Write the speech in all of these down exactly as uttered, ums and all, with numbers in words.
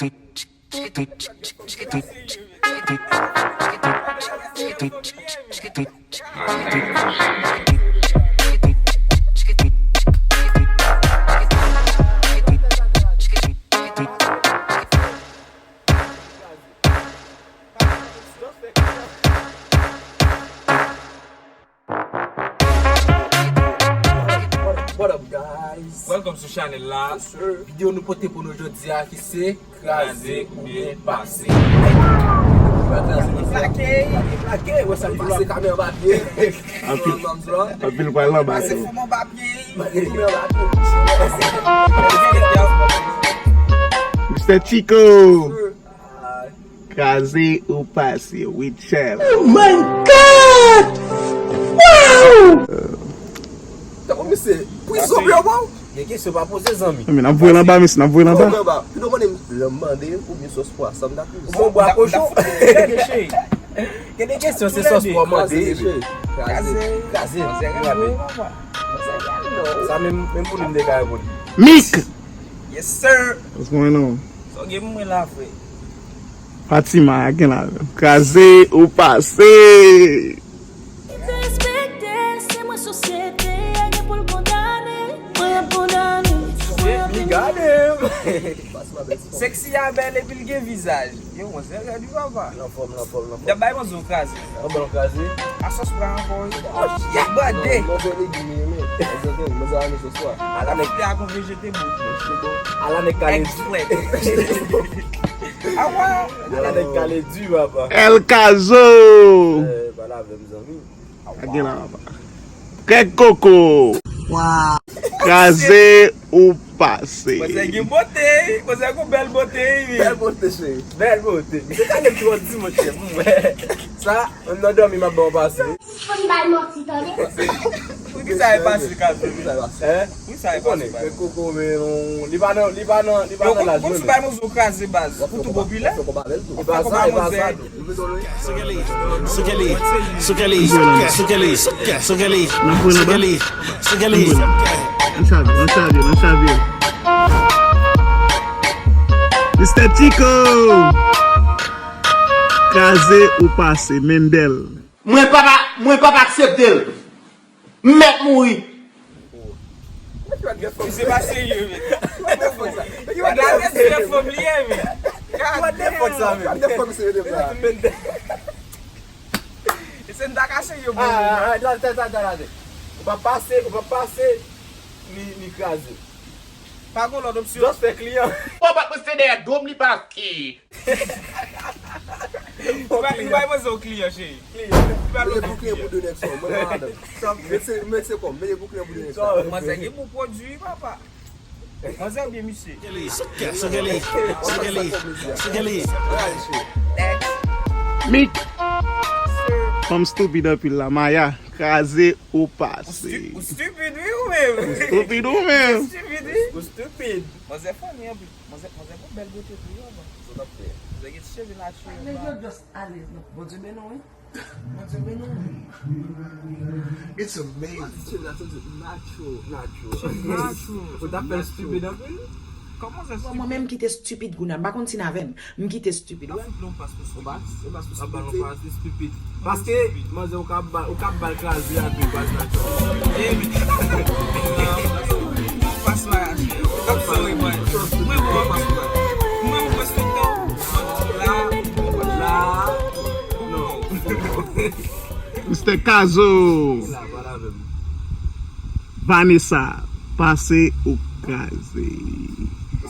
What up, guys? Welcome to channel la. Yes, sir. Videyo nou pote pou nou jodi a ki se kraze oubyen pase. Kraze oubyen pase. Plake, wè sa m di la. Pase kamyon anba pye. Anpil, anpil pral anba tou. Mister Chico. Kraze ou pase, Witchell. Oh my God! Wow! Tankou misye, prizon pye w, bro. Gen kesyon pa poze, zanmi. Men n ap voye l anba, mesye, n ap voye l anba. Voye anba. Pito konnen lè m mande oubyen sòs pwa, sa m ta plis. Bon, bwa kochon. Gen de kesyon, se sòs pwa mande. Kraze, kraze. Sa menm, menm pou li m te ka reponn. Mik! Yes, sir. What's going on? Sa w gen pou mwen la, frè? Fatima, a gen la. Kraze ou pase. Respekte, se mwen sosyete a gen pou l kondane. Mwen ap kondane. Mwen ap gade. Sexy a bèl epi l gen vizaj. Yo, mwen se rèd wi papa. L anfòm, l anfòm, l anfòm. M t ap bay manzè yon kraze. Yon bon kraze. A sòs pwa ankò wi. Oh, shit! Bande! Non, non, non, non, non, non. Mwen sa ame sòs pwa. Ala nèg. Ala nèg kale. Ala nèg kale di, papa. El Cazo! Eh, pale avè m, zanmi. A gen la, papa. Kèk koko. Wow. Kraze ou pase. Manzè gen bote, manzè gen bèl bote, wi. Bèl bote, cheri. Bèl bote. Misye ka gen twò di, monchè, pou mwen. Sa, menm nan dòmi, m ap ba w pase. Sispann bay manti, tande. Poukisa e pase, Kazo? Poukisa e pase? Hein? Poukisa e pase? Kèk koko, men non, li pa nan, li pa nan, li pa nan laj mwen, men. Bon, si w bay manzè yon kraze, baz, ou tou popilè? Ou fè konpa manzè. Sou ke li, sou ke li, sou ke li, sou ke li, sou ke li, sou ke li, sou ke li. Ann chavye, ann chavye, ann chavye. Mister Chico! Kraze ou pase, Mendel. Mwen p ap, mwen p ap aksepte l. M mèt mouri. Misye pa serye, men. Gade ti lè fanm li ye, men. Gade fanm sa, men. E se n ta ka serye, bon. Ah, ah, ah, non, sa, sa, sa, sa. Ou pa pase, ou pa pase, ni, ni kraze. Pa gon lòt opsyon. Just fè kliyan. Ou pa pase dèyè do m, li pase. Li pa, li pa poze yon kliyan, cheri. Kliyan. Mete pou kliyan pou de nèg sa, mwen pa ladan. Mete, mete kòm, mete pou kliyan pou de nèg sa. Manzè gen bon pwodui, papa. Manzè byen, misye. Sou ke li, sou ke li, sou ke li, sou ke li. Mik. Fanm stupid anpil la, Maya. Kraze ou pase. Ou stu-, ou stupid, wi, ou menm. Ou stupid, ou menm. Ou stupid, wi. Ou stupid. Manzè funny anpil. Manzè, manzè gon bèl bote tou, wi, papa. Sa w t ap fè? Manzè gen ti cheve natirèl. Nèg yo just alèz, non. Bondye beni w, wi. Bondye beni w, wi. It's amazing. Ti cheve natirèl, natural, natural. Natural. Ou t ap fè l stupid anpil? Kòman sa stupid? Mwen menm ki te stupid kounye a, m pa konn si n avè m. M kite stupid, wè. Ou pa, ou pa stupid. Paske, manzè, ou ka ba, ou ka ba l kraze a tou, baz la. Eh, men. Pas la, chè. Ou ka fè, wi, mwen. Mwen, mwen, mwen, mwen respekte w. La, la, non. Mister Kazo. La, pale avè m. Vanessa, pase ou kraze.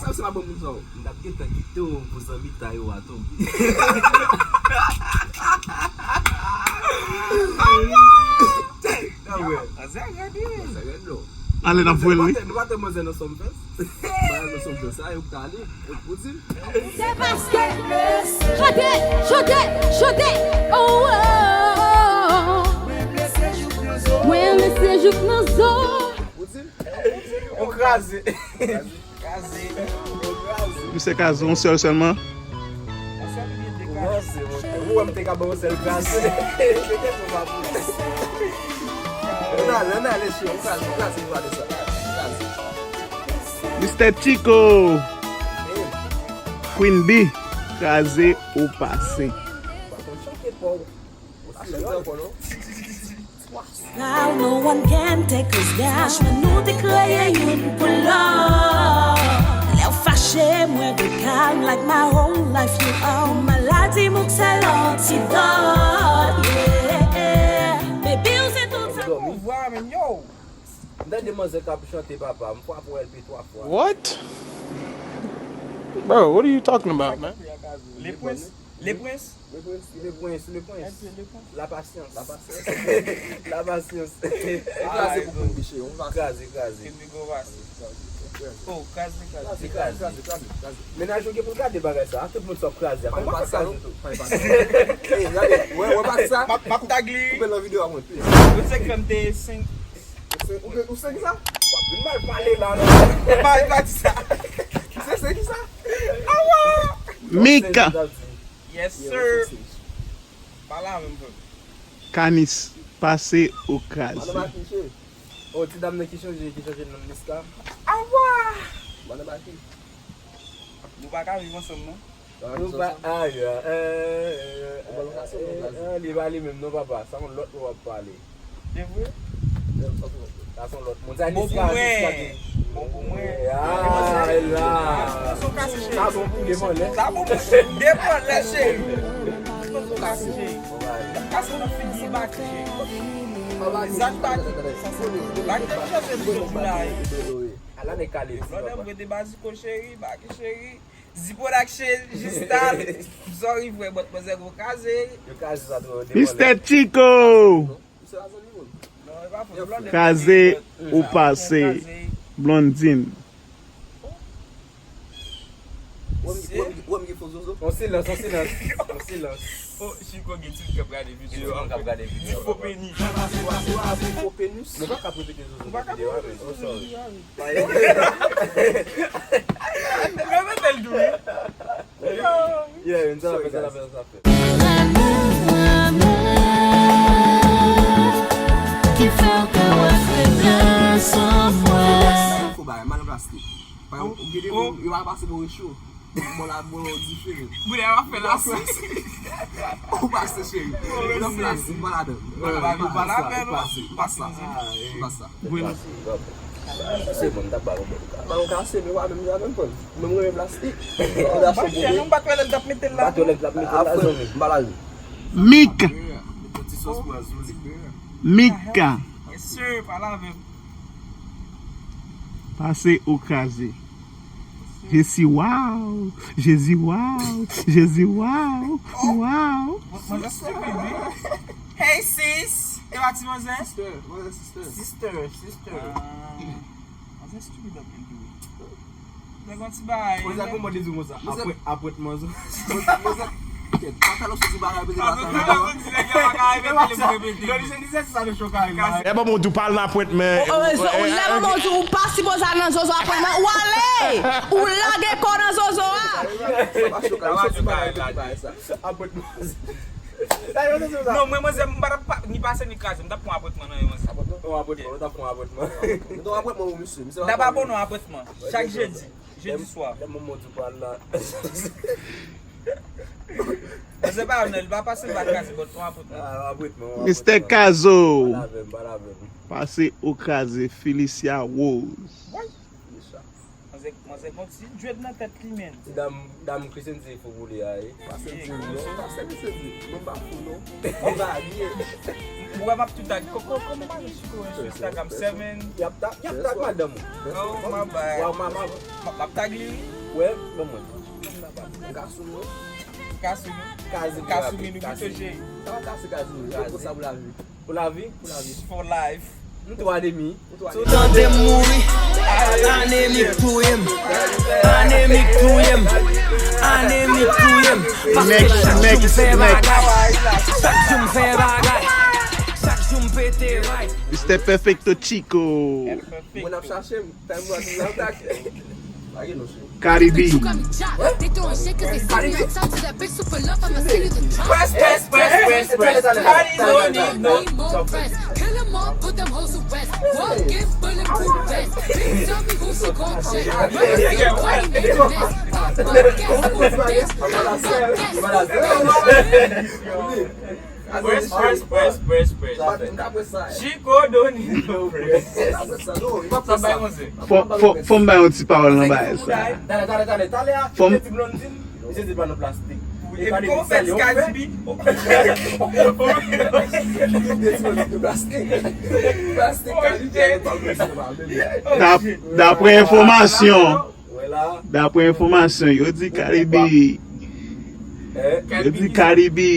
Sa, se pa bon moun sa, w. M t ap gentan kite w pou zanmitay ou a tou. Anmwey. Sa rèd, wi. Sa rèd, non. Ale, n ap voye l, wi. Nou pa te, nou pa te manzè nan Sumfest. Bagay nan Sumfest, sa, yo k t ale, yo k pou di l. Se paske, chante, chante, chante, oh, oh, oh, oh. Mwen blese jouk nan zo. Pou di l. On kraze. Misye Kazo, yon sèl sèlman. Yon sèl oubyen de kraze? Ou wè m te ka ba yon sèl kraze. Ann ale, ann ale, cheri, yon kraze, yon kraze, yon kraze sa. Mister Chico. Queen B, kraze ou pase. Style no one can take us down. Franchman, nou te kreye youn pou lòt. Lè w fache, mwen rekalm like my whole life you are. Maladi m ou k sèl antidòt, yeah. Baby, ou se tout sa. Pouvwa, menm, yo. M tande manzè k ap chante, papa. M frape L P twa fwa. What? Bro, what are you talking about, man? Le Prince. Le Prince. Le Prince, le Prince, le Prince. L P le Prince. La patience. La patience. La patience. Kraze pou Queen B, cheri, on va kraze, kraze. Queen B go pase. Oh, kraze, kraze. Kraze, kraze, kraze, kraze, kraze. Mennaj yo gen pou l gade bagay sa. Tout moun sa ap kraze. Kòman pa kraze tou? Ey, gade, wè, wè, pa sa. M ap, m ap tag li. Koupe nan videyo a mwen, please. Yo se krèm te senk. Ou se, ou se ki sa? W ap vin mal pale la, non. Pa, pa di sa. Ou se, se ki sa? Awa! Mika. Yes, sir. Pale avè m, frè m. Kanis, pase ou kraze. Madan Baki, cheri. Oh, ti dam nan ki chanje, ki chanje non Niska. Awa! Madan Baki. Nou pa ka viv ansanm, non. Nou pa, ah, yeah, eh, eh, eh, eh, li pa li menm, non, papa. Sa yon lòt moun w ap pale. Se vre? Sa se yon lòt moun. Sa Niska, Niska. Bon pou mwen. Ah, la. Sa bon pou devan lè. Sa bon pou devan lè, cheri. Sa bon pou kase, cheri. Kase nan figi Baki, cheri. Zak Baki. Baki te chèche videyo pou la, wi. Ala nèg kale. Blòdè, m rete Baziko, cheri, Baki, cheri. Zipodak, cheri, Jistal. Sorry, frè, but manzè gwo kraze. Yo kraze sa twò. Mister Chico. Kraze ou pase. Blondine. Wè m gen fo zozo. On silans, on silans, on silans. Oh, Chico gen timoun k ap gade videyo a. Timoun k ap gade videyo a. Fo penis. Fo penis. Nou pa ka repete zozo nan videyo a, men. Oh, sorry. Repete l tou, wi. Yeah, yon sa fè, sa fè, sa fè. Ki fè w ka wè fè plan san mwen. Fo bagay, mal plastik. Pa yon, ou gen de moun, yo pa pase bò recho. Bon, la, bon, diferan. Moun yo pa fè lasis. Ou pase, cheri. Nan plastik, pa ladan. Pa sa, pa sa, pa sa. Se bon, m t ap ba l yon bèl ka. Ba l yon kase, men w a menm jan avè m, frè m. Mwen, m renmen plastik. Ou ta chè pou mwen. M pa t wè lè m t ap mete l la. M pa t wè lè m t ap mete l la, zanmi. M pa la. Mik. Ti sòs pou azou li. Mika. Yes, sir. Pale avè m. Pase ou kraze. Jezi, waw! Jezi, waw! Jezi, waw! Waw! Manzè stupid, wi. Hey, sis! E pa ti manzè? Sister, manzè sister. Sister, sister. Ah. Manzè stupid anpil tou. Nèg yon ti bagay. Manzè kòman di konsa? Apwentman. Manzè, pa fè lòt soti bagay, pete la. E ban mwen di w pa al nan apwentman. Ou lè ban mwen di w pa sipoze al nan zozo apwentman. Ou ale! Ou lage kò w nan zozo a. Non, mwen, manzè, m pa t ap ni pase ni kraze. M t ap pran apwentman nan yo, manzè. Apwentman? Ou apwentman, ou t ap pran apwentman. Ou t ap apwentman, wi, misye. M t ap abone w apwentman. Chak jedi. Jedi swa. Lè manman w di w pa al la. Manzè pa al, non, li pa pase, li pa kraze, but yon apwentman. Ah, apwentman, yon apwentman. Mister Kazo. Pale avè m, pale avè m. Pase ou kraze, Felicia Rose. Woy. Manzè, manzè gon ti dread nan tèt li, menn. Ti dam, dam Christian di fo boule a, wi. Pase m di non, pase m di. Mwen pa fou, non. Mwen pa byen. Ou wè m ap tou tag. Kòman, kòman madan Chico sou Instagram, seven? Y ap ta-, y ap tag madanm ou. Oh, my bad. Waw, mama. M ap tag li, wi. Wè, ban mwen. Kasumi. Kasumi. Kasumi, nou pito cheri. Sa pa kase Kasumi. Yo pran sa pou lavi. Pou lavi? Pou lavi. For life. M twa demi. M twa demi. Ou tande m mouri. Anemi k touye m. Anemi k touye m. Anemi k touye m. Paske chak jou m fè bagay. Chak jou m fè bagay. Chak jou m pete vay. Mister Perfecto Chico. Mwen ap chache m. Time wa di la tak. Pa gen non cheri. Cardi B. Press, press, press, press, press. Cardi B, no, no. Put them hoes to rest. Walk in bulletproof vest. Bitch, tell me who she gon' check. Rest in twenty minutes. Pop, pop, gas, pop, bitch. Pop, pop, gas, pop, bitch. Press, press, press, press, press. Chico Donino, press. Sa bay konse. Fò, fò, fò m bay yon ti pawòl nan bagay sa. Talè, talè, talè, talè a, Fò m- Titi Blondine, misye di pa nan plastik. E pa de kou sal yo fè. Plastik kalite. Dap-, daprè enfòmasyon, Daprè enfòmasyon, yo di Karibi, yo di Karibi,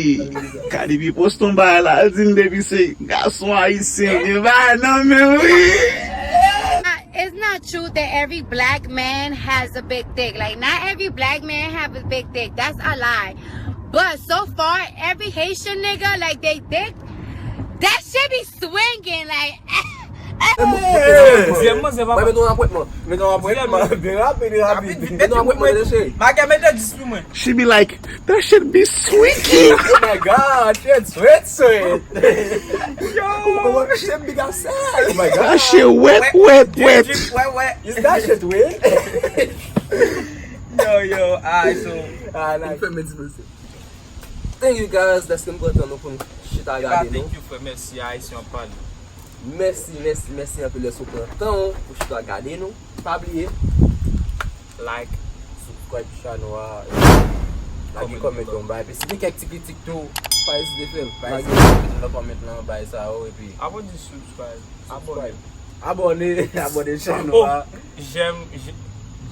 Karibi poste yon bagay la, l di m depi se gason ayisyen, gen bagay nan men l wi. It's not true that every black man has a big dick. Like, not every black man have a big dick. That's a lie. But so far, every Haitian nigga, like, they dick, that shit be swinging. Like, Mwen met yon apwentman. Met yon apwentman. Byen rapid, byen rapid. Met yon apwentman, tande cheri. Make mete dis pou mwen. She be like, that shit be swinging. Oh my God, shit sweet, sweet. Yo, shit big outside. Oh my God. That shit wet, wet, wet. Is that shit real? Yo, yo, alright, so. Ah, nice. Thank you guys, dèske n pran tan nou pou n chita gade nou. Thank you, frè, mèsi, Ayisyen ap pale. Mèsi, mèsi, mèsi anpil dèske w pran tan w pou chita gade nou. Pa bliye like, subscribe channel a, lage kòmantè yon bay. Epi si gen kèk ti kritik tou, pa ezite fè l. Pa ezite fè l nan kòmantè nan bay sa yo, epi. Avan di subscribe, abòne. Abòne, abòne channel a. J'aime,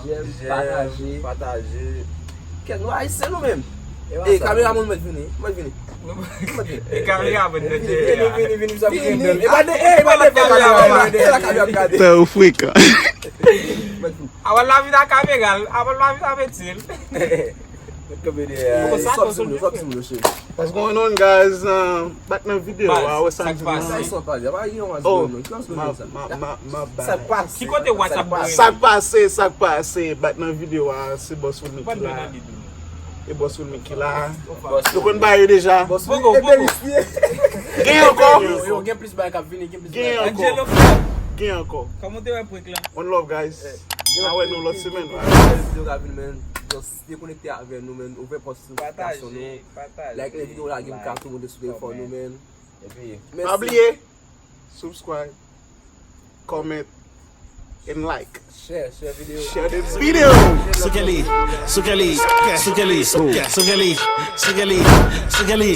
j'aime, pataje. Pataje. Kèt nou ayisyen nou menm. E kamera moun mèt vini, mèt vini. E kamera moun mèt vini. Vini, vini, vini, sa vini. E pa de, e pa de kamera, e la kamera ap gade. Tè ou frekan. Avan la vin a kamera, avan la vin a mete l. Mèt kanpe dèyè. Sòt sou mwen, sòt sou mwen, cheri. What's going on, guys? Uh, back nan videyo a, what's up? Sa k pase? Sa k pase? Oh, my, my, my, my bad. Sa k pase? Ki kote WhatsApp mwen? Sa k pase, sa k pase? Back nan videyo a, se Boss Wilmy ki la. E Boss Wilmy ki la. Nou konn ba yo deja. Boss Wilmy, e Belis li ye. Gen ankò? Yo, gen plis bagay k ap vini, gen plis bagay. Gen ankò. Gen ankò. Kòman w te wè prank lan? One love, guys. N a wè nou lòt semèn. Videyo k ap vini, man. Just stay connected avè nou, man. Ouvè pòs notifikasyon nou. Like videyo, lage yon katon, monte sou telefòn nou, man. Epi, pa bliye, subscribe, comment, and like. Share, share video. Share this video. Sou Kelly, sou Kelly, sou Kelly, sou Kelly, sou Kelly, sou Kelly, sou Kelly.